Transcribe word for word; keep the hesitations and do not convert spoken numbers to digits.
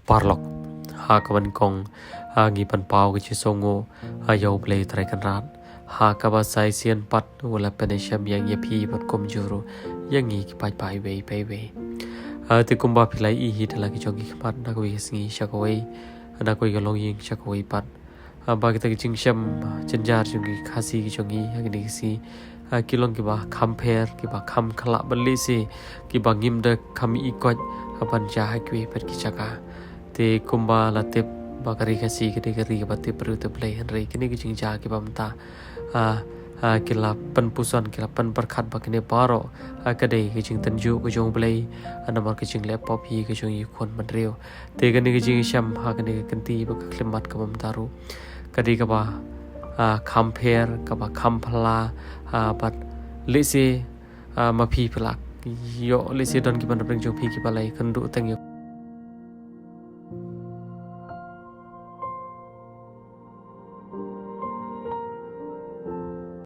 Paralok, ha kaba nyngkong, ha ngi pynpaw ka jingsngewnguh, ha ïa U Blei Trai Kynrad. Ha kaba sa shisien pat u la pynshem ïa ngi ïa phi bad kumjuh ruh ïa ngi ki paidbah iwei pa iwei. Ha te kumba phi la ïohi da la ki jong ki khmat na kawei ka sngi sha kawei, na kawei ka longïing sha kawei pat. Ha ba kita ki jingshem jynjar jong ki Khasi ki jong ngi ha kine ki sngi, ha ki long kiba kham pher, kiba kham khlaiñ bad lehse kiba ngim da kham ïoh koit ha ban jia ha kiwei pat ki jaka. Te kumba la tip ba ka ri Khasi ka dei ka ri kaba tip briew tip Blei, hynrei kine ki jingjia kiba mynta, ha, ha ki la pynpuson, ki la pynpyrkhat ba kine baroh, ha ka dei ka jingtynjuh ka jong U Blei, ha namar ka jingleh pop hi ka jong ngi ki khun bynriew. Te kane ka jingshem ha kane ka kynti bad ka khyllipmat kaba mynta ruh ka dei kaba, ha, kham pher, kaba kham phylla, ha, bad lehse, ha, ma phi phi la ïoh, lehse don kiba na pdeng jong phi kiba la ïakynduh tang ïa